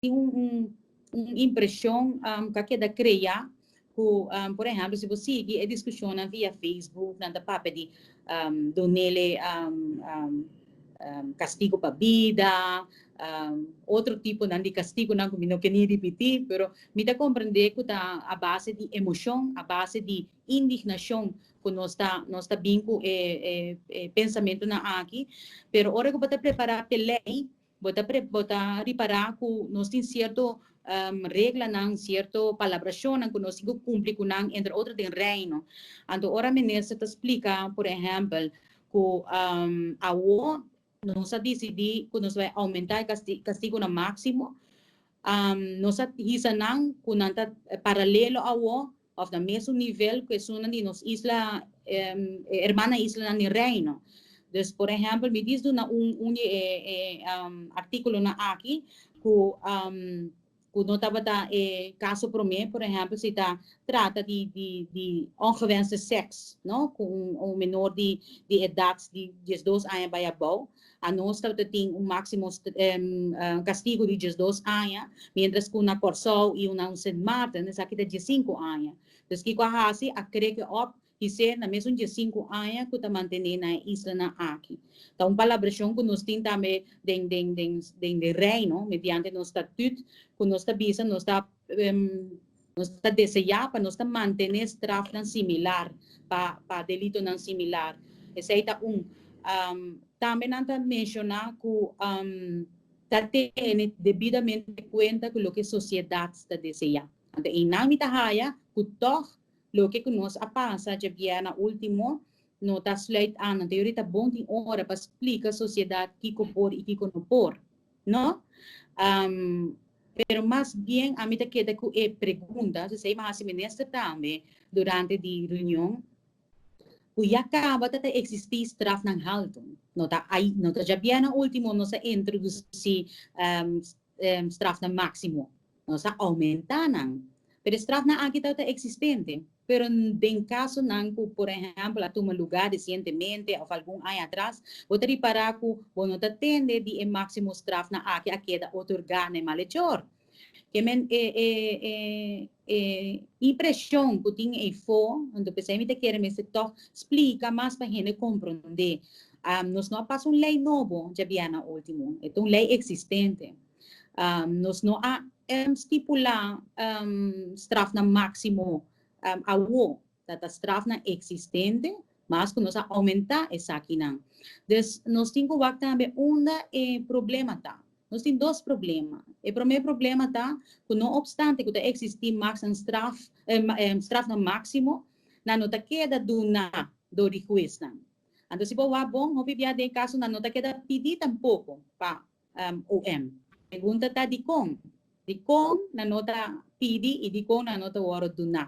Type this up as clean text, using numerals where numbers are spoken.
Tin un impreshon ku a keda krea ku, por ehèmpel, si bo sigui e diskushonnan via Facebook, nan ta papia di dunele kastigu pa bida, otro tiponan di kastigunan ku mi no ke ni ripití, pero mi ta komprendé ku ta a base di emoshon, a base di indignashon ku nos ta bin ku e pensamentunan aki. Pero ora ku bo ta prepará p'e lei, bo ta ripará ku nos tin sierto reglanan, sierto palabrashonnan ku nos tin ku kumpli ku nan, entre otro den Reino. Anto ora minister ta splika, por ehèmpel, ku awo nos a disidí ku nos bai oumentá e kastigu na máksimo, nos a hisa nan ku nan ta paralelo awo òf na mesun nivel ku esunnan di nos isla, hermana islanan di Reino. Dus, por ehèmpel, mi djis duna un artíkulonan aki ku no tabata kaso promé. Por ehèmpel, si ta trata di ongewenste seks, no, ku un menor di edat di 12 aña bai abou, anos tabatin un máksimo kastigu di 12 aña, mientras ku na Kòrsou i na Sint Maarten esaki ta 5 aña. Dus kiko a hasi? A krek op i na mesun 5 aña ku ta mantené na islanan aki. Ta un palabrashon ku nos tin tambe den Reino, mediante nos statuut, ku nos ta bisa, nos ta deseá pa nos ta mantené strafnan similar pa delitonan similar. Esei ta un. Tambe nan ta menshoná ku ta tene debidamente kuenta ku loke sosiedat ta deseá. Anto, einan mi ta haya ku toch loke ku nos a pasa djabièrnè último no ta sluit aan. Anto, ta bon tin ora pa splika sosiedat kiko por i kiko no por. No? Pero mas bien ami ta keda ku e pregunta, esei m'a hasi minister tambe durante di reunion, ku ya kaba ta eksistí strafnan haltu. No ta ai, no ta djabièrnè último nos a introdusí strafnan máksimo. Nos a oumentá nan. Pero strafnan aki ta eksistente. Pero den kasonan ku, por ehèmpel, a tuma lugá resientemente òf algun aña atras, bo ta ripará ku bo no ta tende di e máksimo strafnan aki a keda otorgá na malechor. Ke men e impreshon ku tin eifó, anto p'esei mi ta kere mester toch splika mas pa hende komprondé. Nos no a pasa un lei nobo djabièrnè último, e ta un lei eksistente. Nos no a stipulá strafnan máksimo awo, ta strafnan eksistente, mas ku nos a oumentá esakinan. Dus nos tin ku wak tambe unda e problema ta. Nos tin dos problema. E promé problema ta ku no opstante ku ta eksistí strafnan máksimo, nan no ta keda duná dor di huesnan. Anto si bo wak bon, hopi bia den kasonan no ta keda pidí tampoko pa OM. Pregunta ta dikon. Dikon nan no ta pidi i dikon nan no ta wòrdu duná.